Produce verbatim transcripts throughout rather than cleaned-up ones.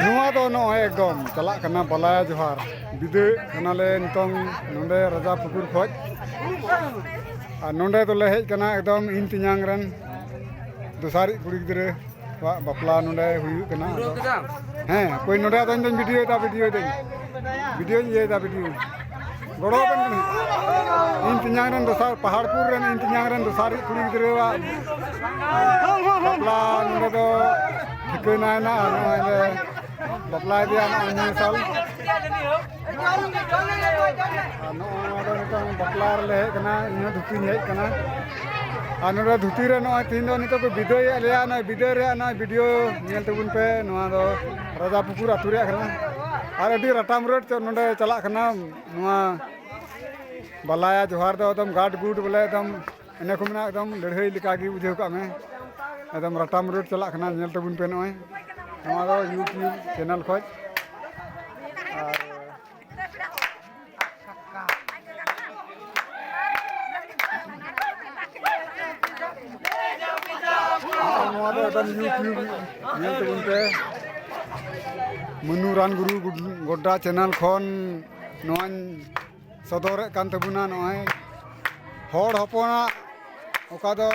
ᱱᱚᱣᱟ ᱫᱚ ᱱᱚᱜᱼᱚᱭ ᱮᱠᱫᱚᱢ ᱪᱟᱞᱟᱜ ᱠᱟᱱᱟ ᱵᱟᱞᱟᱭᱟ ᱡᱚᱦᱟᱨ᱾ ᱵᱤᱫᱟᱹᱭ ᱠᱟᱱᱟᱞᱮ ᱱᱤᱛᱚᱝ ᱱᱚᱰᱮ ᱨᱟᱡᱟ ᱯᱩᱠᱩᱨ ᱠᱷᱚᱡ᱾ ᱟᱨ ᱱᱚᱰᱮ ᱫᱚᱞᱮ ᱦᱮᱡ ᱠᱟᱱᱟ ᱮᱠᱫᱚᱢ ᱤᱧ ᱛᱮᱧᱟᱝ ᱨᱮᱱ ᱫᱚᱥᱟᱨᱤᱡ ᱠᱩᱲᱤ ᱜᱤᱫᱽᱨᱟᱹ ᱠᱚᱣᱟᱜ ᱵᱟᱯᱞᱟ ᱱᱚᱰᱮ ᱦᱩᱭᱩᱜ ᱠᱟᱱᱟ᱾ ᱯᱩᱨᱟᱹᱣ ᱟᱫᱚ ᱠᱮᱫᱟᱢ? ᱦᱮᱸ, ᱦᱟᱯᱳᱭ, ᱱᱚᱰᱮ ᱟᱫᱚ ᱤᱧ ᱫᱚᱧ ᱵᱷᱤᱰᱤᱭᱳᱭᱮᱫᱟ, ᱵᱷᱤᱰᱤᱭᱳᱭᱮᱫᱟᱹᱧ᱾ ᱵᱷᱤᱰᱤᱭᱳᱧ ᱤᱭᱟᱹᱭᱮᱫᱟ, ᱵᱷᱤᱰᱤᱭᱳ᱾ ᱜᱚᱲᱚ ᱟᱵᱮᱱ ᱠᱟᱹᱱᱟᱹᱧ᱾ ᱤᱧ ᱛᱮᱧᱟᱝ ᱨᱮᱱ ᱫᱚᱥᱟᱨ, ᱯᱟᱦᱟᱲᱯᱩᱨ ᱨᱮᱱ ᱤᱧ ᱛᱮᱧᱟᱝ ᱨᱮᱱ ᱫᱚᱥᱟᱨᱤᱡ ᱠᱩᱲᱤ ᱜᱤᱫᱽᱨᱟᱹᱣᱟᱜ ᱵᱟᱯᱞᱟ ᱱᱚᱰᱮ ᱫᱚ ᱴᱷᱤᱠᱟᱹᱭᱮᱱᱟ᱾ ᱟᱨ ᱱᱚᱜᱼᱚᱭ ᱞᱮ ᱵᱟᱯᱞᱟ ᱤᱫᱤᱭᱟ ᱱᱚᱜᱼᱚᱭ ᱱᱤᱭᱟᱹ ᱥᱟᱞ᱾ ᱟᱨ ᱱᱚᱜᱼᱚ ᱱᱚᱣᱟ ᱫᱚ ᱱᱤᱛᱚᱝ ᱵᱟᱯᱞᱟ ᱨᱮᱞᱮ ᱦᱮᱡ ᱠᱟᱱᱟ, ᱤᱧ ᱦᱚᱸ ᱫᱷᱩᱛᱤᱧ ᱦᱮᱡ ᱠᱟᱱᱟ᱾ ᱟᱨ ᱱᱚᱰᱮ ᱫᱷᱩᱛᱤ ᱨᱮ ᱱᱚᱜᱼᱚᱭ ᱛᱤᱦᱤᱧ ᱫᱚ ᱱᱤᱛᱚᱜ ᱠᱚ ᱵᱤᱫᱟᱹᱭᱮᱫ ᱞᱮᱭᱟ, ᱱᱚᱜᱼᱚᱭ ᱵᱤᱫᱟᱹᱭ ᱨᱮᱭᱟᱜ ᱱᱚᱜᱼᱚᱭ ᱵᱷᱤᱰᱤᱭᱳ ᱧᱮᱞ ᱛᱟᱵᱚᱱ ᱯᱮ᱾ ᱱᱚᱣᱟ ᱫᱚ ᱨᱟᱡᱟ ᱯᱩᱠᱩᱨ ᱟᱹᱛᱩ ᱨᱮᱭᱟᱜ ᱠᱟᱱᱟ᱾ ᱟᱨ ᱟᱹᱰᱤ ᱨᱟᱴᱟᱢ ᱨᱳᱰ ᱪᱚ ᱱᱚᱰᱮ ᱪᱟᱞᱟᱜ ᱠᱟᱱᱟ᱾ ᱱᱚᱣᱟ ᱵᱟᱞᱟᱭᱟ ᱡᱚᱦᱟᱨ ᱫᱚ ᱮᱠᱫᱚᱢ ᱜᱟᱰ ᱜᱩᱰ ᱵᱚᱞᱮ ᱮᱠᱫᱚᱢ ᱮᱱᱮ ᱠᱚ ᱢᱮᱱᱟ ᱮᱠᱫᱚᱢ ᱞᱟᱹᱲᱦᱟᱹᱭ ᱞᱮᱠᱟ ᱜᱮ ᱵᱩᱡᱷᱟᱹᱣ ᱠᱟᱜ ᱢᱮ᱾ ᱮᱠᱫᱚᱢ ᱨᱟᱴᱟᱢ ᱨᱳᱰ ᱪᱟᱞᱟᱜ ᱠᱟᱱᱟ, ᱧᱮᱞ ᱛᱟᱵᱚᱱ ᱯᱮ ᱱᱚᱜᱼᱚᱭ ᱱᱚᱣᱟ ᱫᱚ YouTube ᱪᱮᱱᱮᱞ ᱠᱷᱚᱡ᱾ ᱟᱨ ᱱᱚᱣᱟ ᱫᱚ ᱮᱠᱫᱚᱢ YouTube ᱧᱮᱞ ᱛᱟᱵᱚᱱ ᱯᱮ᱾ ᱢᱟᱹᱱᱩ ᱨᱟᱱ ᱜᱩᱨᱩ ᱜᱚᱰᱰᱟ ᱪᱮᱱᱮᱞ ᱠᱷᱚᱱ ᱱᱚᱣᱟᱧ ᱥᱚᱫᱚᱨᱮᱫ ᱠᱟᱱ ᱛᱟᱵᱚᱱᱟ᱾ ᱱᱚᱜᱼᱚᱭ ᱦᱚᱲ ᱦᱚᱯᱚᱱᱟᱜ ᱚᱠᱟ ᱫᱚ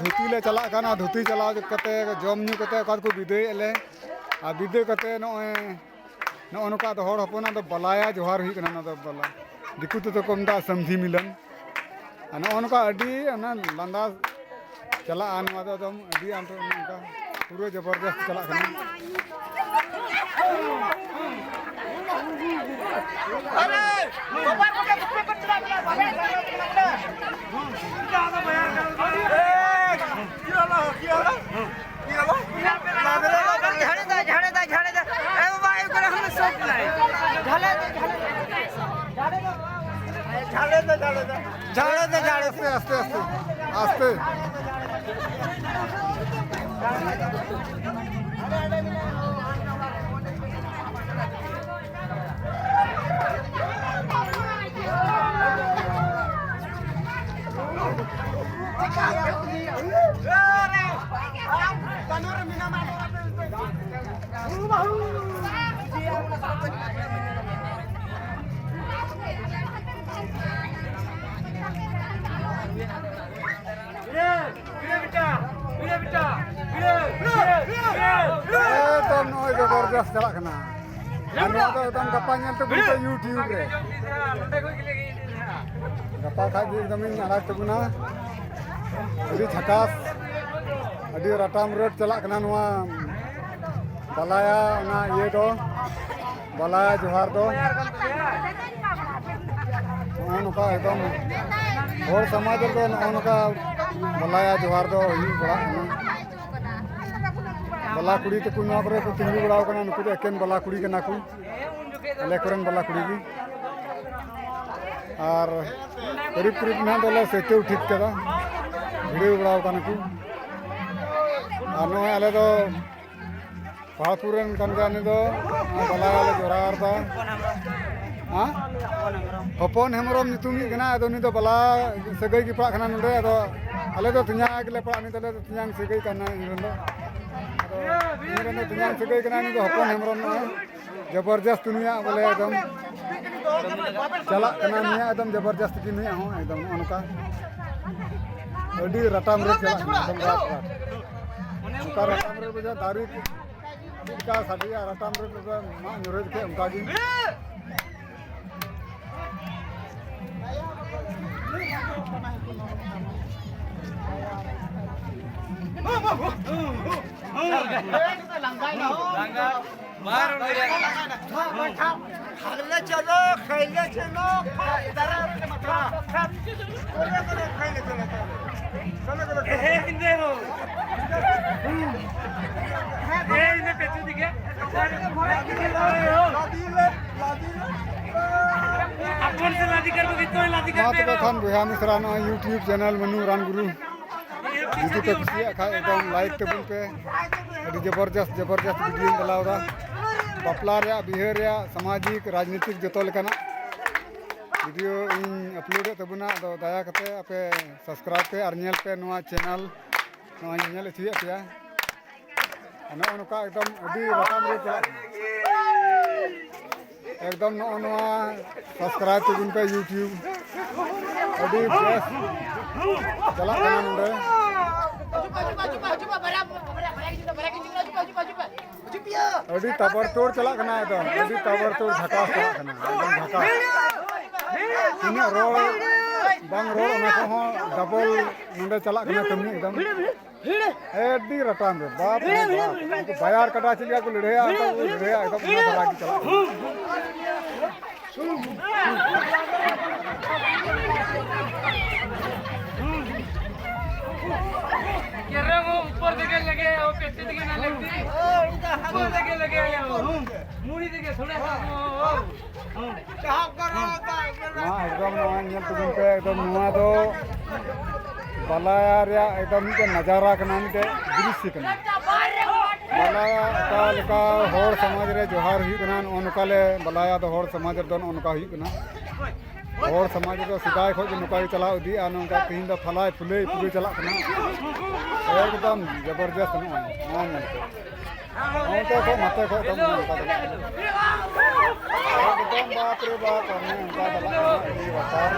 ᱫᱷᱩᱛᱤ ᱞᱮ ᱪᱟᱞᱟᱜ ᱠᱟᱱᱟ, ᱫᱷᱩᱛᱤ ᱪᱟᱞᱟᱣ ᱠᱟᱛᱮ ᱡᱚᱢ ᱧᱩ ᱠᱟᱛᱮ ᱚᱠᱟ ᱫᱚᱠᱚ ᱵᱤᱫᱟᱹᱭᱮᱫ ᱞᱮ᱾ ᱟᱨ ᱵᱤᱫᱟᱹ ᱠᱟᱛᱮ ᱱᱚᱜᱼᱚᱭ ᱱᱚᱜᱼᱚ ᱱᱚᱝᱠᱟ ᱫᱚ ᱦᱚᱲ ᱦᱚᱯᱚᱱᱟᱜ ᱫᱚ ᱵᱟᱞᱟᱭᱟ ᱡᱚᱦᱟᱨ ᱦᱩᱭᱩᱜ ᱠᱟᱱᱟ᱾ ᱱᱚᱣᱟ ᱫᱚ ᱵᱟᱞᱟ, ᱫᱤᱠᱩ ᱛᱮᱫᱚ ᱠᱚ ᱢᱮᱛᱟᱜᱼᱟ ᱥᱟᱹᱢᱫᱷᱤ ᱢᱤᱞᱚᱱ᱾ ᱟᱨ ᱱᱚᱜᱼᱚ ᱱᱚᱝᱠᱟ ᱟᱹᱰᱤ ᱚᱱᱟ ᱞᱟᱸᱫᱟ ᱪᱟᱞᱟᱜᱼᱟ᱾ ᱱᱚᱣᱟ ᱫᱚ ᱮᱠᱫᱚᱢ ᱟᱹᱰᱤ ᱟᱸᱴ ᱱᱚᱝᱠᱟ ᱯᱩᱨᱟᱹ ᱡᱚᱵᱚᱨᱫᱚᱥᱛ ᱪᱟᱞᱟᱜ ᱠᱟᱱᱟ᱾ ᱡᱷᱟᱲᱮ ᱫᱟ, ᱡᱷᱟᱲᱮ ᱫᱟ, ᱡᱷᱟᱲᱮ ᱫᱟ᱾ ᱮ ᱵᱟᱵᱟ, ᱮ ᱠᱚᱨᱮ ᱦᱚᱸ ᱥᱚᱴ ᱱᱟᱭ᱾ ᱡᱷᱟᱲᱮ ᱫᱟ, ᱡᱷᱟᱲᱮ ᱫᱟ᱾ ᱡᱷᱟᱲᱮ ᱫᱟ, ᱡᱷᱟᱲᱮ ᱫᱟ᱾ ᱡᱷᱟᱲᱮ ᱫᱟ, ᱡᱷᱟᱲᱮ ᱫᱟ᱾ ᱟᱥᱛᱮ, ᱟᱥᱛᱮ, ᱟᱥᱛᱮ, ᱟᱥᱛᱮ᱾ ᱪᱟᱞᱟᱜ ᱠᱟᱱᱟ᱾ ᱟᱨ ᱱᱚᱣᱟ ᱫᱚ ᱮᱠᱫᱚᱢ ᱜᱟᱯᱟ ᱧᱮᱞ ᱛᱟᱵᱚᱱ ᱯᱮ YouTube ᱨᱮ᱾ ᱜᱟᱯᱟ ᱠᱷᱟᱡ ᱜᱮ ᱮᱠᱫᱚᱢ ᱤᱧ ᱟᱲᱟᱜ ᱛᱟᱵᱚᱱᱟ᱾ ᱟᱹᱰᱤ ᱡᱷᱟᱠᱟᱥ, ᱟᱹᱰᱤ ᱨᱟᱴᱟᱢ ᱨᱳᱰ ᱪᱟᱞᱟᱜ ᱠᱟᱱᱟ ᱱᱚᱣᱟ ᱵᱟᱞᱟᱭᱟ ᱚᱱᱟ ᱤᱭᱟᱹ ᱫᱚ, ᱵᱟᱞᱟᱭᱟ ᱡᱚᱦᱟᱨ ᱫᱚ᱾ ᱱᱚᱜᱼᱚ ᱱᱚᱝᱠᱟ ᱮᱠᱫᱚᱢ ᱦᱚᱲ ᱥᱚᱢᱟᱡᱽ ᱨᱮᱫᱚ ᱱᱚᱜᱼᱚ ᱱᱚᱝᱠᱟ ᱵᱟᱞᱟᱭᱟ ᱡᱚᱦᱟᱨ ᱫᱚ ᱦᱩᱭᱩᱜ ᱵᱟᱲᱟᱜ ᱠᱟᱱᱟ᱾ ᱵᱟᱞᱟ ᱠᱩᱲᱤ ᱛᱟᱠᱚ ᱱᱚᱣᱟ ᱠᱚᱨᱮ ᱠᱚ ᱛᱤᱸᱜᱩ ᱵᱟᱲᱟᱣ ᱠᱟᱱᱟ, ᱱᱩᱠᱩ ᱫᱚ ᱮᱠᱮᱱ ᱵᱟᱞᱟ ᱠᱩᱲᱤ ᱠᱟᱱᱟ ᱠᱚ, ᱟᱞᱮ ᱠᱚᱨᱮᱱ ᱵᱟᱞᱟ ᱠᱩᱲᱤ ᱜᱮ᱾ ᱟᱨ ᱠᱟᱹᱨᱤᱵ ᱠᱟᱹᱨᱤᱵ ᱱᱟᱦᱟᱜ ᱫᱚᱞᱮ ᱥᱟᱹᱛᱟᱹᱣ ᱴᱷᱤᱠ ᱠᱟᱫᱟ, ᱵᱷᱤᱲᱟᱹᱣ ᱵᱟᱲᱟᱣ ᱠᱟᱱᱟ ᱠᱚ᱾ ᱟᱨ ᱱᱚᱜᱼᱚᱭ ᱟᱞᱮ ᱫᱚ ᱯᱟᱦᱟᱲᱯᱩᱨ ᱨᱮᱱ ᱠᱟᱱ ᱜᱮᱭᱟ ᱩᱱᱤ ᱫᱚ, ᱵᱟᱞᱟᱭᱟ ᱞᱮ ᱡᱚᱦᱟᱨ ᱫᱟ᱾ ᱦᱮᱸ? ᱦᱚᱯᱚᱱ ᱦᱮᱢᱵᱨᱚᱢ ᱧᱩᱛᱩᱢᱤᱡ ᱠᱟᱱᱟ, ᱟᱫᱚ ᱩᱱᱤ ᱫᱚ ᱵᱟᱞᱟ ᱥᱟᱹᱜᱟᱹᱭ ᱜᱮ ᱯᱟᱲᱟᱜ ᱠᱟᱱᱟ ᱱᱚᱰᱮ, ᱟᱫᱚ ᱟᱞᱮ ᱫᱚ ᱛᱮᱧᱟᱝ ᱜᱮᱞᱮ ᱯᱟᱲᱟᱜᱼᱟ, ᱩᱱᱤ ᱫᱚ ᱟᱞᱮ ᱫᱚ ᱛᱮᱧᱟᱝ ᱥᱟᱹᱜᱟᱹᱭ ᱠᱟᱱᱟ ᱤᱧ ᱨᱮᱱ ᱫᱚ᱾ ᱟᱫᱚ ᱤᱧ ᱨᱮᱱ ᱫᱚ ᱛᱮᱧᱟᱝ ᱥᱟᱹᱜᱟᱹᱭ ᱠᱟᱱᱟ, ᱩᱱᱤ ᱫᱚ ᱦᱚᱯᱚᱱ ᱦᱮᱢᱵᱨᱚᱢ ᱱᱚᱜᱼᱚᱭ᱾ ᱡᱚᱵᱚᱨᱡᱚᱥᱛ ᱱᱩᱭᱟᱜ ᱵᱚᱞᱮ ᱮᱠᱫᱚᱢ ᱪᱟᱞᱟᱜ ᱠᱟᱱᱟ, ᱱᱩᱭᱟᱜ ᱮᱠᱫᱚᱢ ᱡᱚᱵᱚᱨᱡᱚᱥᱛ ᱜᱮ ᱱᱩᱭᱟᱜ ᱦᱚᱸ ᱮᱠᱫᱚᱢ ᱱᱚᱜᱼᱚ ᱱᱚᱝᱠᱟ᱾ ᱟᱹᱰᱤ ᱨᱟᱴᱟᱢ ᱨᱮ ᱪᱟᱞᱟᱜ ᱠᱟᱱᱟ, ᱮᱠᱫᱚᱢ ᱨᱟᱴ ᱨᱟᱴ᱾ ᱚᱱᱠᱟ ᱨᱟᱴᱟᱢ ᱨᱮ ᱵᱩᱡᱷᱟᱹᱣ ᱫᱟᱨᱮ ᱪᱮᱫ ᱞᱮᱠᱟ ᱥᱟᱰᱮᱭᱟ, ᱨᱟᱴᱟᱢ ᱨᱮ ᱢᱟᱜ ᱧᱩᱨᱦᱟᱹ ᱡᱚᱠᱷᱮᱡ ᱚᱱᱠᱟ ᱜᱮ᱾ ᱞᱟᱸᱜᱟ᱾ ᱵᱟᱨ ᱩᱱᱤ ᱨᱮ᱾ ᱠᱷᱟᱞᱮ ᱪᱚᱞᱚ, ᱠᱷᱟᱞᱮ ᱪᱚᱞᱚ, ᱠᱷᱟᱞᱮ ᱪᱚᱞᱚ, ᱠᱷᱟᱞᱮ ᱪᱚᱞᱚ, ᱠᱷᱟᱞᱮ ᱪᱚᱞᱚ᱾ ᱦᱮ, ᱦᱤᱱᱫᱮ ᱦᱳ᱾ ᱦᱮ, ᱦᱤᱱᱫᱮ ᱯᱮᱪᱷᱚᱱ ᱫᱤᱠᱮ᱾ ᱟᱯᱚᱱ ᱥᱮ ᱞᱟᱫᱤ ᱠᱟᱨ ᱠᱚ ᱵᱷᱤᱛᱚᱨ ᱞᱟᱫᱤ ᱠᱟᱨ ᱢᱟ ᱛᱚᱵᱮ ᱠᱷᱟᱱ ᱵᱚᱭᱦᱟ ᱢᱤᱥᱨᱟ, ᱱᱚᱣᱟ YouTube channel ᱢᱟᱹᱱᱩ ᱨᱟᱱ ᱜᱩᱨᱩ ᱡᱩᱫᱤ ᱯᱮ ᱠᱩᱥᱤᱭᱟᱜ ᱠᱷᱟᱡ ᱮᱠᱫᱚᱢ like ᱛᱟᱵᱚᱱ ᱯᱮ᱾ ᱟᱹᱰᱤ ᱡᱚᱵᱚᱨᱡᱚᱥᱛ ᱡᱚᱵᱚᱨᱡᱚᱥᱛ video ᱧ ᱵᱮᱱᱟᱣ ᱮᱫᱟ᱾ ᱵᱟᱯᱞᱟ ᱨᱮᱭᱟᱜ, ᱵᱤᱦᱟᱹ ᱨᱮᱭᱟᱜ, ᱥᱟᱢᱟᱡᱤᱠ, ᱨᱟᱡᱽᱱᱤᱛᱤᱠ ᱡᱚᱛᱚ ᱞᱮᱠᱟᱱᱟᱜ video ᱤᱧ upload ᱮᱫ ᱛᱟᱵᱚᱱᱟ᱾ ᱟᱫᱚ ᱫᱟᱭᱟ ᱠᱟᱛᱮ ᱟᱯᱮ subscribe ᱯᱮ ᱟᱨ ᱧᱮᱞ ᱯᱮ ᱱᱚᱣᱟ channel᱾ ᱱᱚᱣᱟᱧ ᱧᱮᱞ ᱦᱚᱪᱚᱭᱮᱫ ᱯᱮᱭᱟ᱾ ᱱᱚᱜᱼᱚ ᱱᱚᱝᱠᱟ ᱮᱠᱫᱚᱢ ᱟᱹᱰᱤ ᱨᱟᱴᱟᱢ ᱨᱮ ᱪᱟᱞᱟᱜ ᱠᱟᱱᱟ᱾ ᱮᱠᱫᱚᱢ ᱱᱚᱜᱼᱚ ᱱᱚᱣᱟ subscribe ᱛᱟᱵᱚᱱ ᱯᱮ YouTube᱾ ᱟᱹᱰᱤ ᱵᱮᱥ ᱪᱟᱞᱟᱜ ᱠᱟᱱᱟ ᱱᱚᱰᱮ᱾ ᱟᱹᱰᱤ ᱛᱟᱵᱚᱲᱛᱳᱲ ᱪᱟᱞᱟᱜ ᱠᱟᱱᱟ, ᱮᱠᱫᱚᱢ ᱟᱹᱰᱤ ᱛᱟᱵᱚᱲᱛᱳᱲ ᱡᱷᱟᱠᱟᱥ ᱪᱟᱞᱟᱜ ᱠᱟᱱᱟ, ᱮᱠᱫᱚᱢ ᱡᱷᱟᱠᱟᱥ᱾ ᱛᱤᱱᱟᱹᱜ ᱨᱚᱲ ᱵᱟᱝ ᱨᱚᱲ, ᱚᱱᱟ ᱠᱚᱦᱚᱸ ᱰᱟᱵᱚᱞ ᱱᱚᱰᱮ ᱪᱟᱞᱟᱜ ᱠᱟᱱᱟ ᱠᱟᱹᱢᱤ ᱮᱠᱫᱚᱢ᱾ ᱟᱹᱰᱤ ᱨᱟᱴᱟᱱ ᱨᱮ, ᱵᱟᱯ ᱨᱮ ᱵᱟᱯ᱾ ᱩᱱᱠᱩ ᱵᱟᱭᱟᱨ ᱠᱟᱰᱟ ᱪᱮᱫ ᱞᱮᱠᱟ ᱠᱚ ᱞᱟᱹᱲᱦᱟᱹᱭᱟ, ᱚᱱᱠᱟ ᱠᱚ ᱞᱟᱹᱲᱦᱟᱹᱭᱟ, ᱮᱠᱫᱚᱢ ᱚᱱᱟ ᱫᱷᱟᱨᱟ ᱜᱮ ᱪᱟᱞᱟᱜ ᱠᱟᱱᱟ᱾ ᱠᱮᱨᱮ ᱦᱚᱸ ᱩᱯᱚᱨ ᱛᱮᱜᱮ ᱞᱮᱜᱮ, ᱚ, ᱯᱮᱴᱮ ᱛᱮᱜᱮ ᱱᱟ ᱞᱮᱜᱮ᱾ ᱩᱯᱚᱨ ᱛᱮᱜᱮ ᱞᱮᱜᱮ, ᱚ, ᱢᱩᱲᱤ ᱛᱮᱜᱮ ᱛᱷᱚᱲᱟ ᱥᱟ, ᱚ, ᱚ᱾ ᱢᱟ ᱮᱠᱫᱚᱢ ᱱᱚᱣᱟ ᱧᱮᱞ ᱛᱟᱵᱚᱱ ᱯᱮ, ᱮᱠᱫᱚᱢ ᱱᱚᱣᱟ ᱫᱚ ᱵᱟᱞᱟᱭᱟ ᱨᱮᱭᱟᱜ ᱮᱠᱫᱚᱢ ᱢᱤᱫᱴᱮᱱ ᱱᱟᱡᱟᱨᱟ ᱠᱟᱱᱟ, ᱢᱤᱫᱴᱮᱱ ᱫᱨᱤᱥᱥᱚ ᱠᱟᱱᱟ᱾ ᱵᱟᱞᱟᱭᱟ ᱚᱠᱟ ᱞᱮᱠᱟ ᱦᱚᱲ ᱥᱚᱢᱟᱡᱽ ᱨᱮ ᱡᱚᱦᱟᱨ ᱦᱩᱭᱩᱜ ᱠᱟᱱᱟ, ᱱᱚᱜᱼᱚ ᱱᱚᱝᱠᱟ ᱞᱮ ᱵᱟᱞᱟᱭᱟ ᱫᱚ ᱦᱚᱲ ᱥᱚᱢᱟᱡᱽ ᱨᱮᱫᱚ ᱱᱚᱜᱼᱚ ᱱᱚᱝᱠᱟ ᱦᱩᱭᱩᱜ ᱠᱟᱱᱟ᱾ ᱦᱚᱲ ᱥᱚᱢᱟᱡᱽ ᱨᱮᱫᱚ ᱥᱮᱫᱟᱭ ᱠᱷᱚᱱ ᱜᱮ ᱱᱚᱝᱠᱟ ᱜᱮ ᱪᱟᱞᱟᱣ ᱤᱫᱤᱜᱼᱟ, ᱱᱚᱝᱠᱟ ᱛᱮᱦᱮᱧ ᱫᱚ ᱯᱷᱟᱞᱟᱭ ᱯᱷᱩᱞᱟᱹᱭ ᱯᱩᱨᱟᱹ ᱪᱟᱞᱟᱜ ᱠᱟᱱᱟ᱾ ᱮᱠᱫᱚᱢ ᱡᱚᱵᱚᱨᱡᱚᱥᱛ ᱱᱚᱜᱼᱚᱭ ᱱᱚᱣᱟ ᱧᱮᱞ ᱯᱮ᱾ ᱚᱱᱛᱮ ᱠᱷᱚᱱ ᱱᱚᱛᱮ ᱠᱷᱚᱱ ᱮᱠᱫᱚᱢ ᱚᱱᱠᱟ ᱫᱚ ᱵᱟᱝ᱾ ᱮᱠᱫᱚᱢ ᱵᱟᱯ ᱨᱮ ᱵᱟᱯ, ᱚᱱᱮ ᱚᱱᱠᱟ ᱪᱟᱞᱟᱜ ᱠᱟᱱᱟ, ᱟᱹᱰᱤ ᱵᱟᱛᱟᱨ᱾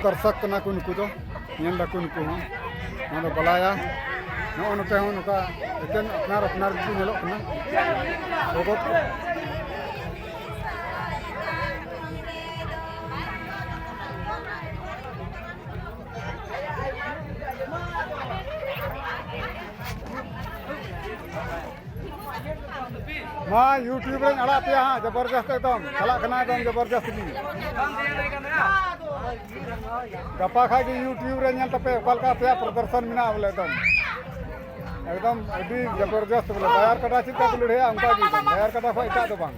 ᱫᱚᱨᱥᱚᱠ ᱠᱟᱱᱟ ᱠᱚ ᱱᱩᱠᱩ ᱫᱚ, ᱧᱮᱞ ᱫᱟᱠᱚ ᱱᱩᱠᱩ ᱦᱚᱸ᱾ ᱱᱚᱣᱟ ᱫᱚ ᱵᱟᱞᱟᱭᱟ᱾ ᱱᱚᱜᱼᱚ ᱱᱚᱛᱮ ᱦᱚᱸ ᱱᱚᱝᱠᱟ ᱮᱠᱮᱱ ᱟᱯᱱᱟᱨ ᱟᱯᱱᱟᱨ ᱜᱮᱠᱚ ᱧᱮᱞᱚᱜ ᱠᱟᱱᱟ᱾ ᱵᱚᱜᱚᱛ ᱢᱟ YouTube ᱨᱮᱧ ᱟᱲᱟᱜ ᱯᱮᱭᱟ ᱦᱟᱸᱜ, ᱡᱚᱵᱚᱨᱡᱚᱥᱛ ᱮᱠᱫᱚᱢ ᱪᱟᱞᱟᱜ ᱠᱟᱱᱟ, ᱮᱠᱫᱚᱢ ᱡᱚᱵᱚᱨᱡᱚᱥᱛ ᱜᱮ᱾ ᱜᱟᱯᱟ ᱠᱷᱟᱡ ᱜᱮ YouTube ᱨᱮ ᱧᱮᱞ ᱛᱟᱯᱮ ᱚᱠᱟ ᱞᱮᱠᱟ ᱟᱯᱮᱭᱟᱜ ᱯᱨᱚᱫᱚᱨᱥᱚᱱ ᱢᱮᱱᱟᱜᱼᱟ ᱵᱚᱞᱮ, ᱮᱠᱫᱚᱢ ᱮᱠᱫᱚᱢ ᱟᱹᱰᱤ ᱡᱚᱵᱚᱨᱡᱚᱥᱛ ᱵᱚᱞᱮ᱾ ᱵᱟᱭᱟᱨ ᱠᱟᱰᱟ ᱪᱮᱫ ᱞᱮᱠᱟ ᱠᱚ ᱞᱟᱹᱲᱦᱟᱹᱭᱟ ᱚᱱᱠᱟ ᱜᱮ, ᱮᱠᱫᱚᱢ ᱵᱟᱭᱟᱨ ᱠᱟᱰᱟ ᱠᱷᱚᱡ ᱮᱴᱟᱜ ᱫᱚ ᱵᱟᱝ᱾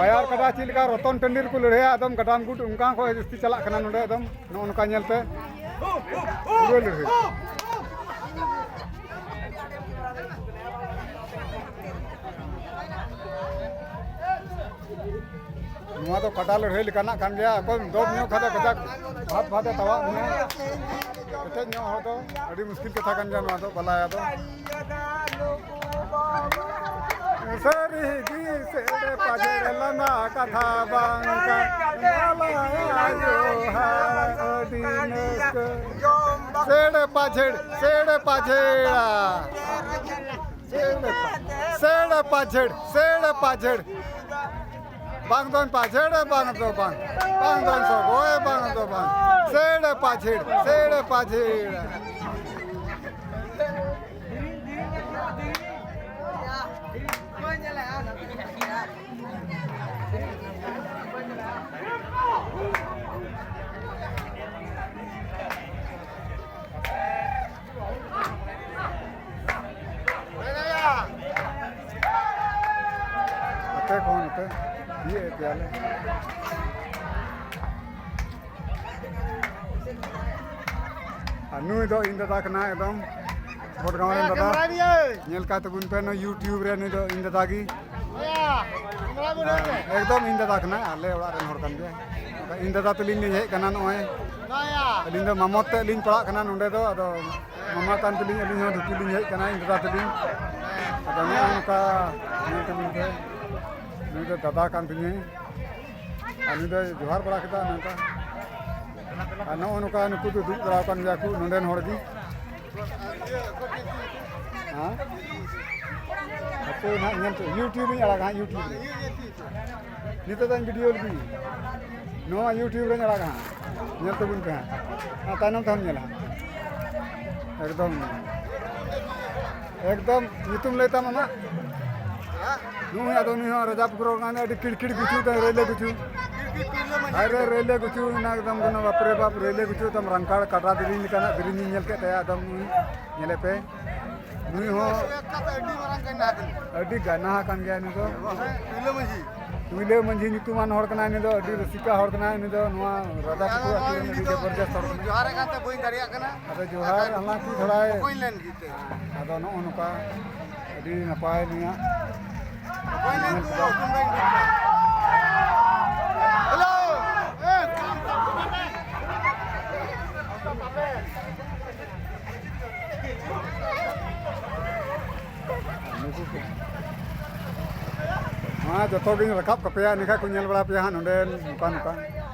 ᱵᱟᱭᱟᱨ ᱠᱟᱰᱟ ᱪᱮᱫ ᱞᱮᱠᱟ ᱨᱚᱛᱚᱱ ᱴᱟᱺᱰᱤ ᱨᱮᱠᱚ ᱞᱟᱹᱲᱦᱟᱹᱭᱟ, ᱮᱠᱫᱚᱢ ᱜᱟᱰᱟᱢ ᱜᱩᱴ ᱚᱱᱠᱟ ᱠᱷᱚᱡ ᱡᱟᱹᱥᱛᱤ ᱪᱟᱞᱟᱜ ᱠᱟᱱᱟ ᱱᱚᱰᱮ, ᱮᱠᱫᱚᱢ ᱱᱚᱜᱼᱚ ᱱᱚᱝᱠᱟ ᱧᱮᱞ ᱯᱮ ᱯᱩᱨᱟᱹ ᱞᱟᱹᱲᱦᱟᱹᱭ᱾ ᱱᱚᱣᱟ ᱫᱚ ᱠᱟᱰᱟ ᱞᱟᱹᱲᱦᱟᱹᱭ ᱞᱮᱠᱟᱱᱟᱜ ᱠᱟᱱ ᱜᱮᱭᱟ᱾ ᱚᱠᱚᱭ ᱫᱚᱢ ᱧᱚᱜ ᱠᱷᱟᱡ ᱫᱚ ᱠᱟᱡᱟᱠ ᱵᱷᱟᱵ ᱵᱷᱟᱵᱮ ᱛᱟᱣᱟᱜ ᱢᱮᱭᱟ᱾ ᱠᱮᱴᱮᱡ ᱧᱚᱜ ᱦᱚᱲ ᱫᱚ ᱟᱹᱰᱤ ᱢᱩᱥᱠᱤᱞ ᱠᱟᱛᱷᱟ ᱠᱟᱱ ᱜᱮᱭᱟ ᱱᱚᱣᱟ ᱫᱚ, ᱵᱟᱞᱟᱭᱟ ᱫᱚ᱾ ᱥᱟᱹᱨᱤ ᱜᱮ ᱥᱮᱲᱮ ᱯᱟᱡᱷᱮᱲ ᱞᱟᱸᱫᱟ ᱠᱟᱛᱷᱟ ᱵᱟᱝ ᱠᱟᱱ᱾ ᱞᱟᱞᱟ ᱟᱭᱳ ᱦᱟᱭ ᱟᱹᱰᱤ ᱨᱟᱹᱥᱠᱟᱹ᱾ ᱥᱮᱲᱮ ᱯᱟᱡᱷᱮᱲ, ᱥᱮᱲᱮ ᱯᱟᱡᱷᱮᱲᱟ᱾ ᱥᱮᱲᱮ ᱯᱟ-, ᱥᱮᱲᱮ ᱯᱟᱡᱷᱮᱲ, ᱥᱮᱲᱮ ᱯᱟᱡᱷᱮᱲ᱾ ᱵᱟᱝ ᱫᱚᱱ ᱯᱟᱡᱷᱮᱲ, ᱵᱟᱝ ᱫᱚ ᱵᱟᱝ᱾ ᱵᱟᱝ ᱫᱚᱱ ᱥᱚᱜᱚᱭ, ᱵᱟᱝ ᱫᱚ ᱵᱟᱝ᱾ ᱥᱮᱲᱮ ᱯᱟᱡᱷᱮᱲ, ᱥᱮᱲᱮ ᱯᱟᱡᱷᱮᱲ᱾ ᱟᱯᱮ ᱠᱚᱦᱚᱸ ᱱᱚᱛᱮ ᱤᱭᱟᱹ ᱮᱫ ᱯᱮᱭᱟᱞᱮ᱾ ᱟᱨ ᱱᱩᱭ ᱫᱚ ᱤᱧ ᱫᱟᱫᱟ ᱠᱟᱱᱟᱭ, ᱮᱠᱫᱚᱢ ᱵᱚᱰᱜᱟᱸᱣ ᱨᱮᱱ ᱫᱟᱫᱟ᱾ ᱧᱮᱞ ᱠᱟᱭ ᱛᱟᱵᱚᱱ ᱯᱮ, ᱱᱩᱭ YouTube ᱨᱮ, ᱱᱩᱭ ᱫᱚ ᱤᱧ ᱫᱟᱫᱟ ᱜᱮ᱾ ᱮᱠᱫᱚᱢ ᱤᱧ ᱫᱟᱫᱟ ᱠᱟᱱᱟᱭ, ᱟᱞᱮ ᱚᱲᱟᱜ ᱨᱮᱱ ᱦᱚᱲ ᱠᱟᱱ ᱜᱮᱭᱟᱭ᱾ ᱤᱧ ᱫᱟᱫᱟ ᱛᱟᱹᱞᱤᱧ ᱞᱤᱧ ᱦᱮᱡ ᱠᱟᱱᱟ ᱱᱚᱜᱼᱚᱭ᱾ ᱟᱹᱞᱤᱧ ᱫᱚ ᱢᱟᱢᱚᱛ ᱛᱮᱫ ᱞᱤᱧ ᱯᱟᱲᱟᱜ ᱠᱟᱱᱟ ᱱᱚᱰᱮ ᱫᱚ, ᱟᱫᱚ ᱢᱟᱢᱟ ᱠᱟᱱ ᱛᱟᱹᱞᱤᱧ, ᱟᱹᱞᱤᱧ ᱦᱚᱸ ᱫᱷᱩᱛᱤ ᱞᱤᱧ ᱦᱮᱡ ᱠᱟᱱᱟ, ᱤᱧ ᱫᱟᱫᱟ ᱛᱟᱹᱞᱤᱧ᱾ ᱟᱫᱚ ᱱᱚᱜᱼᱚ ᱱᱚᱝᱠᱟ ᱧᱮᱞ ᱛᱟᱵᱚᱱ ᱯᱮ, ᱱᱩᱭ ᱫᱚ ᱫᱟᱫᱟ ᱠᱟᱱ ᱛᱤᱧᱟᱹ᱾ ᱟᱨ ᱱᱩᱭ ᱫᱚᱭ ᱡᱚᱦᱟᱨ ᱵᱟᱲᱟ ᱠᱮᱫᱟ ᱱᱚᱝᱠᱟ᱾ ᱟᱨ ᱱᱚᱜᱼᱚ ᱱᱚᱝᱠᱟ ᱱᱩᱠᱩ ᱫᱚ ᱫᱩᱲᱩᱵ ᱵᱟᱲᱟ ᱟᱠᱟᱱ ᱜᱮᱭᱟ ᱠᱚ ᱱᱚᱰᱮᱱ ᱦᱚᱲ ᱜᱮ᱾ ᱦᱮᱸ? ᱦᱟᱯᱮ ᱱᱟᱦᱟᱜ ᱧᱮᱞ ᱯᱮ, YouTube ᱤᱧ ᱟᱲᱟᱜᱟ ᱦᱟᱸᱜ, YouTube ᱨᱮ᱾ ᱱᱤᱛᱚᱜ ᱫᱚᱧ video ᱞᱮᱫ ᱜᱮ᱾ ᱱᱚᱣᱟ YouTube ᱨᱮᱧ ᱟᱲᱟᱜᱟ ᱦᱟᱸᱜ᱾ ᱧᱮᱞ ᱛᱟᱵᱚᱱ ᱯᱮ ᱦᱟᱸᱜ᱾ ᱟᱨ ᱛᱟᱭᱱᱚᱢ ᱛᱮᱦᱚᱸᱢ ᱧᱮᱞᱟ ᱦᱟᱸᱜ᱾ ᱮᱠᱫᱚᱢ᱾ ᱮᱠᱫᱚᱢ ᱧᱩᱛᱩᱢ ᱞᱟᱹᱭ ᱛᱟᱢ ᱟᱢᱟᱜ? ᱱᱩᱭ ᱟᱫᱚ ᱱᱩᱭ ᱦᱚᱸ ᱨᱟᱡᱟ ᱯᱩᱠᱷᱩᱨ ᱨᱮᱱ ᱟᱹᱰᱤ ᱠᱤᱲᱠᱤᱲ ᱜᱩᱪᱩ ᱛᱟᱭ, ᱨᱮᱞᱮ ᱜᱩᱪᱩ᱾ ᱟᱨᱮ ᱨᱮᱞᱮ ᱜᱩᱪᱩ ᱚᱱᱟ ᱮᱠᱫᱚᱢ ᱠᱳᱱᱳ ᱵᱟᱯ ᱨᱮ ᱵᱟᱯ, ᱨᱮᱞᱮ ᱜᱩᱪᱩ ᱮᱠᱫᱚᱢ ᱨᱟᱝᱠᱟᱲ ᱠᱟᱰᱟ ᱫᱮᱨᱮᱧ ᱞᱮᱠᱟᱱᱟᱜ ᱫᱮᱨᱮᱧ ᱤᱧ ᱧᱮᱞ ᱠᱮᱫ ᱛᱟᱭᱟ ᱮᱠᱫᱚᱢ ᱱᱩᱭ᱾ ᱧᱮᱞᱮ ᱯᱮ᱾ ᱱᱩᱭ ᱦᱚᱸ ᱟᱹᱰᱤ ᱢᱟᱨᱟᱝ ᱜᱟᱱᱟ ᱠᱟᱱᱟ᱾ ᱟᱹᱰᱤ ᱜᱟᱱᱟ ᱠᱟᱱ ᱜᱮᱭᱟ ᱱᱩᱭ ᱫᱚ᱾ ᱛᱩᱭᱞᱟᱹ ᱢᱟᱹᱡᱷᱤ᱾ ᱛᱩᱭᱞᱟᱹ ᱢᱟᱹᱡᱷᱤ ᱧᱩᱛᱩᱢᱟᱱ ᱦᱚᱲ ᱠᱟᱱᱟᱭ ᱱᱩᱭ ᱫᱚ, ᱟᱹᱰᱤ ᱨᱩᱥᱤᱠᱟ ᱦᱚᱲ ᱠᱟᱱᱟᱭ ᱱᱩᱭ ᱫᱚ, ᱱᱚᱣᱟ ᱨᱟᱡᱟ ᱟᱫᱚ ᱯᱩᱠᱷᱩᱨ ᱱᱚᱜᱼᱚᱭ ᱟᱹᱛᱩ ᱨᱮᱱ ᱩᱱᱤ ᱟᱹᱰᱤ ᱫᱚ ᱡᱚᱵᱚᱨᱫᱚᱥᱛ ᱦᱚᱲ ᱠᱟᱱᱟᱭ᱾ ᱡᱚᱦᱟᱨ ᱮ ᱠᱟᱱ ᱛᱮ ᱵᱟᱹᱧ ᱫᱟᱲᱮᱭᱟᱜ ᱠᱟᱱᱟ᱾ ᱟᱫᱚ ᱡᱚᱦᱟᱨ ᱟᱫᱚ ᱟᱞᱟᱝ ᱠᱤ ᱛᱷᱚᱲᱟᱭ ᱵᱚᱠᱚᱧ ᱞᱮᱱ ᱜᱮ ᱛᱮ᱾ ᱟᱫᱚ ᱱᱚᱜᱼᱚ ᱱᱚᱝᱠᱟ ᱟᱹᱰᱤ ᱱᱟᱯᱟᱭ ᱱᱩᱭᱟᱜ ᱵᱚᱠᱚᱧ ᱞᱮᱱ ᱧᱮᱞ ᱛᱮ ᱠᱮᱫᱟ᱾ ᱩᱰᱩᱝ ᱞᱮᱱ ᱜᱮ᱾ ᱦᱮᱞᱳ! ᱦᱮᱸ᱾ ᱱᱩᱠᱩ ᱠᱚ᱾ ᱦᱮᱸ, ᱡᱚᱛᱚ ᱜᱤᱧ ᱨᱟᱠᱟᱵ ᱠᱟᱯᱮᱭᱟ, ᱤᱱᱟᱹ ᱠᱷᱟᱡ ᱠᱚ ᱧᱮᱞ ᱵᱟᱲᱟ ᱯᱮᱭᱟ ᱦᱟᱸᱜ ᱱᱚᱰᱮ ᱱᱚᱝᱠᱟ ᱱᱚᱝᱠᱟ᱾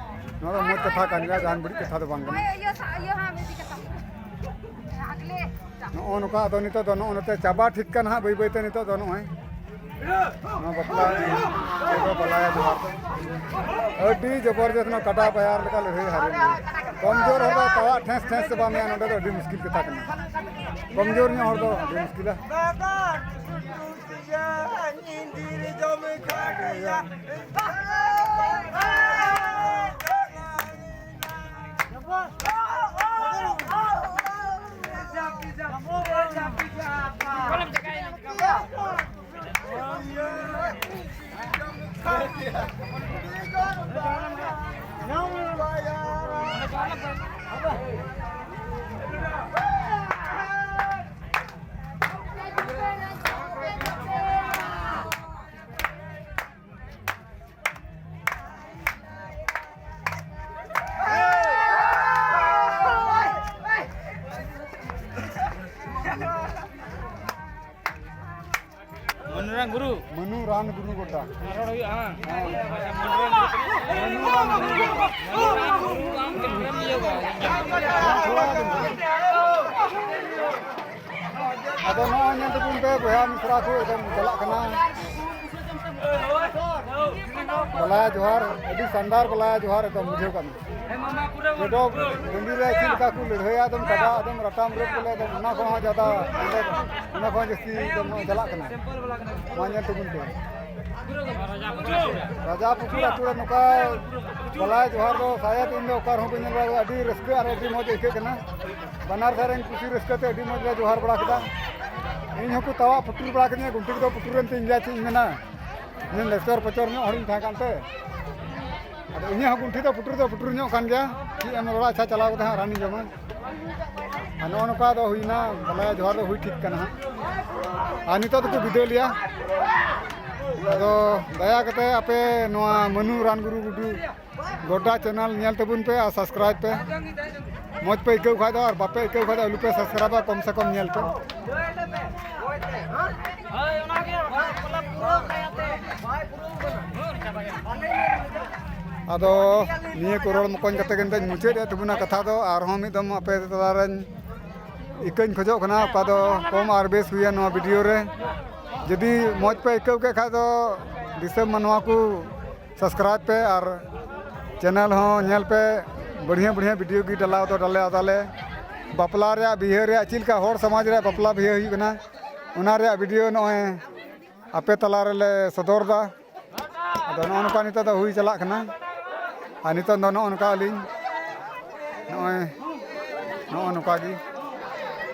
ᱱᱚᱣᱟ ᱫᱚ ᱢᱚᱡᱽ ᱠᱟᱛᱷᱟ ᱠᱟᱱ ᱜᱮᱭᱟ, ᱡᱟᱦᱟᱱ ᱵᱟᱹᱲᱤᱡ ᱠᱟᱛᱷᱟ ᱫᱚ ᱵᱟᱝ ᱠᱟᱱᱟ᱾ ᱱᱚᱜᱼᱚ ᱱᱚᱝᱠᱟ, ᱟᱫᱚ ᱱᱤᱛᱚᱜ ᱫᱚ ᱱᱚᱜᱼᱚ ᱱᱚᱛᱮ ᱪᱟᱵᱟ ᱴᱷᱤᱠ ᱠᱟᱱᱟ ᱦᱟᱸᱜ ᱵᱟᱹᱭ ᱵᱟᱹᱭ ᱛᱮ ᱱᱤᱛᱚᱜ ᱫᱚ ᱱᱚᱜᱼᱚᱭ᱾ ᱱᱚᱣᱟ ᱵᱟᱯᱞᱟ ᱨᱮᱫᱚ ᱵᱟᱞᱟᱭᱟ ᱡᱚᱦᱟᱨ ᱫᱚ ᱟᱹᱰᱤ ᱡᱚᱵᱚᱨᱡᱚᱥᱛ ᱱᱚᱣᱟ ᱠᱟᱰᱟ ᱯᱟᱭᱟᱨ ᱞᱮᱠᱟ ᱞᱟᱹᱲᱦᱟᱹᱭ ᱦᱟᱨᱮ ᱢᱮ᱾ ᱠᱚᱢᱡᱳᱨ ᱦᱚᱲ ᱫᱚ ᱛᱟᱣᱟᱜ ᱴᱷᱮᱥ ᱴᱷᱮᱥ ᱪᱟᱵᱟ ᱢᱮᱭᱟ, ᱱᱚᱰᱮ ᱫᱚ ᱟᱹᱰᱤ ᱢᱩᱥᱠᱤᱞ ᱠᱟᱛᱷᱟ ᱠᱟᱱᱟ᱾ ᱠᱚᱢᱡᱳᱨ ᱧᱚᱜ ᱦᱚᱲ ᱫᱚ ᱟᱹᱰᱤ ᱢᱩᱥᱠᱤᱞᱟ᱾ ᱢᱟᱹᱱᱩᱨᱟᱢ ᱜᱩᱨᱩ᱾ ᱢᱟᱹᱱᱩᱨᱟᱢ ᱜᱩᱨᱩ ᱜᱚᱰᱰᱟ᱾ ᱨᱚᱲ ᱦᱩᱭᱩᱜᱼᱟ, ᱦᱮᱸ᱾ ᱦᱮᱸ᱾ ᱢᱟᱹᱱᱩᱨᱟᱢ ᱜᱩᱨᱩ ᱜᱚᱰᱰᱟ᱾ ᱢᱟᱹᱱᱩᱨᱟᱢ ᱜᱩᱨᱩ ᱟᱢ ᱛᱮᱢ ᱤᱭᱟᱹ ᱠᱚᱣᱟ᱾ ᱟᱫᱚ ᱱᱚᱜᱼᱚᱭ ᱧᱮᱞ ᱛᱟᱵᱚᱱ ᱯᱮ, ᱵᱚᱭᱦᱟ ᱢᱤᱥᱨᱟ ᱠᱚ ᱮᱠᱫᱚᱢ ᱪᱟᱞᱟᱜ ᱠᱟᱱᱟ᱾ ᱵᱟᱞᱟᱭᱟ ᱡᱚᱦᱟᱨ, ᱟᱹᱰᱤ ᱥᱟᱱᱫᱟᱨ ᱵᱟᱞᱟᱭᱟ ᱡᱚᱦᱟᱨ ᱮᱠᱫᱚᱢ ᱵᱩᱡᱷᱟᱹᱣ ᱠᱟᱜ ᱢᱮ᱾ ᱡᱚᱰᱚ ᱰᱟᱹᱰᱤ ᱨᱮ ᱪᱮᱫ ᱞᱮᱠᱟ ᱠᱚ ᱞᱟᱹᱲᱦᱟᱹᱭᱟ, ᱮᱠᱫᱚᱢ ᱠᱟᱰᱟ, ᱮᱠᱫᱚᱢ ᱨᱟᱴᱟᱢ ᱨᱟᱹᱯ ᱵᱚᱞᱮ, ᱮᱠᱫᱚᱢ ᱚᱱᱟ ᱠᱷᱚᱱ ᱦᱚᱸ ᱡᱟᱫᱟ, ᱚᱸᱰᱮ ᱚᱱᱟ ᱠᱷᱚᱱ ᱡᱟᱹᱥᱛᱤ ᱮᱠᱫᱚᱢ ᱱᱚᱜᱼᱚᱭ ᱪᱟᱞᱟᱜ ᱠᱟᱱᱟ᱾ ᱢᱟ ᱧᱮᱞ ᱛᱟᱵᱚᱱ ᱯᱮ᱾ ᱨᱟᱡᱟ ᱯᱩᱠᱩᱨ ᱟᱹᱛᱩ ᱨᱮ ᱱᱚᱝᱠᱟ ᱵᱟᱞᱟᱭᱟ ᱡᱚᱦᱟᱨ ᱫᱚ ᱥᱟᱭᱟᱫ ᱤᱧ ᱫᱚ ᱚᱠᱟ ᱨᱮᱦᱚᱸ ᱵᱟᱹᱧ ᱧᱮᱞ ᱵᱟᱲᱟ ᱠᱟᱫᱟ᱾ ᱟᱹᱰᱤ ᱨᱟᱹᱥᱠᱟᱹ ᱟᱨ ᱟᱹᱰᱤ ᱢᱚᱡᱽ ᱟᱹᱭᱠᱟᱹᱜ ᱠᱟᱱᱟ᱾ ᱵᱟᱱᱟᱨ ᱥᱮᱫ ᱨᱮᱱ ᱠᱩᱥᱤ ᱨᱟᱹᱥᱠᱟᱹ ᱛᱮ ᱟᱹᱰᱤ ᱢᱚᱡᱽ ᱞᱮ ᱡᱚᱦᱟᱨ ᱵᱟᱲᱟ ᱠᱮᱫᱟ᱾ ᱤᱧ ᱦᱚᱸᱠᱚ ᱛᱟᱣᱟᱜ ᱯᱩᱴᱩᱨ ᱵᱟᱲᱟ ᱠᱤᱫᱤᱧᱟ, ᱜᱩᱱᱴᱷᱤ ᱠᱚᱫᱚ ᱯᱩᱴᱩᱨ ᱮᱱ ᱛᱤᱧ ᱜᱮᱭᱟ, ᱪᱮᱫ ᱤᱧ ᱢᱮᱱᱟ᱾ ᱤᱧ ᱞᱮᱪᱚᱨ ᱯᱮᱪᱚᱨ ᱧᱚᱜ ᱦᱚᱲᱤᱧ ᱛᱟᱦᱮᱸ ᱠᱟᱱᱛᱮ᱾ ᱟᱫᱚ ᱤᱧᱟᱹᱜ ᱦᱚᱸ ᱜᱩᱱᱴᱷᱤ ᱫᱚ ᱯᱩᱴᱩᱨ ᱫᱚ ᱯᱩᱴᱩᱨ ᱧᱚᱜ ᱠᱟᱱ ᱜᱮᱭᱟ᱾ ᱪᱮᱫ ᱮᱢ ᱨᱚᱲᱟ, ᱟᱪᱪᱷᱟ, ᱪᱟᱞᱟᱣ ᱠᱟᱛᱮ ᱦᱟᱸᱜ ᱨᱟᱱᱤᱧ ᱡᱚᱢᱟ᱾ ᱟᱨ ᱱᱚᱜᱼᱚ ᱱᱚᱝᱠᱟ ᱫᱚ ᱦᱩᱭᱱᱟ, ᱵᱟᱞᱟᱭᱟ ᱡᱚᱦᱟᱨ ᱫᱚ ᱦᱩᱭ ᱴᱷᱤᱠ ᱠᱟᱱᱟ ᱦᱟᱸᱜ᱾ ᱟᱨ ᱱᱤᱛᱚᱜ ᱫᱚᱠᱚ ᱵᱤᱫᱟᱹᱭ ᱞᱮᱭᱟ᱾ ᱟᱫᱚ ᱫᱟᱭᱟ ᱠᱟᱛᱮ ᱟᱯᱮ ᱱᱚᱣᱟ ᱢᱟᱹᱱᱩ ᱨᱟᱱ ᱜᱩᱨᱩ ᱜᱩᱰᱩ ᱜᱚᱰᱰᱟ ᱪᱮᱱᱮᱞ ᱧᱮᱞ ᱛᱟᱵᱚᱱ ᱯᱮ ᱟᱨ ᱥᱟᱵᱥᱠᱨᱟᱭᱤᱵᱽ ᱯᱮ᱾ ᱢᱚᱡᱽ ᱯᱮ ᱟᱹᱭᱠᱟᱹᱣ ᱠᱷᱟᱡ ᱫᱚ, ᱟᱨ ᱵᱟᱯᱮ ᱟᱹᱭᱠᱟᱹᱣ ᱠᱷᱟᱡ ᱫᱚ ᱟᱞᱚ ᱯᱮ ᱥᱟᱵᱥᱠᱨᱟᱭᱤᱵᱟ, ᱠᱚᱢ ᱥᱮ ᱠᱚᱢ ᱧᱮᱞ ᱯᱮ᱾ ᱟᱫᱚ ᱱᱤᱭᱟᱹ ᱠᱚ ᱨᱚᱲ ᱢᱚᱠᱚᱧ ᱠᱟᱛᱮ ᱜᱮ ᱱᱤᱛᱚᱜ ᱤᱧ ᱢᱩᱪᱟᱹᱫ ᱮᱫ ᱛᱟᱵᱚᱱᱟ ᱠᱟᱛᱷᱟ ᱫᱚ᱾ ᱟᱨᱦᱚᱸ ᱢᱤᱫ ᱫᱚᱢ ᱟᱯᱮ ᱛᱟᱞᱟᱨᱮᱧ ᱤᱠᱟᱹᱧ ᱠᱷᱚᱡᱚᱜ ᱠᱟᱱᱟ, ᱚᱠᱟ ᱫᱚ ᱠᱚᱢ ᱟᱨ ᱵᱮᱥ ᱦᱩᱭᱮᱱ ᱱᱚᱣᱟ ᱵᱷᱤᱰᱤᱭᱳ ᱨᱮ᱾ ᱡᱩᱫᱤ ᱢᱚᱡᱽ ᱯᱮ ᱟᱹᱭᱠᱟᱹᱣ ᱠᱮᱫ ᱠᱷᱟᱡ ᱫᱚ ᱫᱤᱥᱚᱢ ᱢᱟᱱᱣᱟ ᱠᱚ ᱥᱟᱵᱥᱠᱨᱟᱭᱤᱵᱽ ᱯᱮ ᱟᱨ ᱪᱮᱱᱮᱞ ᱦᱚᱸ ᱧᱮᱞ ᱯᱮ᱾ ᱵᱟᱹᱲᱦᱤᱭᱟᱹ ᱵᱟᱹᱲᱦᱤᱭᱟᱹ ᱵᱷᱤᱰᱤᱭᱳ ᱜᱮ ᱰᱟᱞᱟᱣ ᱫᱚ ᱰᱟᱞᱟᱣ ᱫᱟᱞᱮ᱾ ᱵᱟᱯᱞᱟ ᱨᱮᱭᱟᱜ, ᱵᱤᱦᱟᱹ ᱨᱮᱭᱟᱜ, ᱪᱮᱫ ᱞᱮᱠᱟ ᱦᱚᱲ ᱥᱚᱢᱟᱡᱽ ᱨᱮᱭᱟᱜ ᱵᱟᱯᱞᱟ ᱵᱤᱦᱟᱹ ᱦᱩᱭᱩᱜ ᱠᱟᱱᱟ, ᱚᱱᱟ ᱨᱮᱭᱟᱜ ᱵᱷᱤᱰᱤᱭᱳ ᱱᱚᱜᱼᱚᱭ ᱟᱯᱮ ᱛᱟᱞᱟ ᱨᱮᱞᱮ ᱥᱚᱫᱚᱨ ᱮᱫᱟ᱾ ᱟᱫᱚ ᱱᱚᱜᱼᱚ ᱱᱚᱝᱠᱟ ᱱᱤᱛᱚᱜ ᱫᱚ ᱦᱩᱭ ᱪᱟᱞᱟᱜ ᱠᱟᱱᱟ᱾ ᱟᱨ ᱱᱤᱛᱚᱜ ᱫᱚ ᱱᱚᱜᱼᱚ ᱱᱚᱝᱠᱟ ᱟᱹᱞᱤᱧ ᱱᱚᱜᱼᱚᱭ, ᱱᱚᱜᱼᱚ ᱱᱚᱝᱠᱟ ᱜᱮ᱾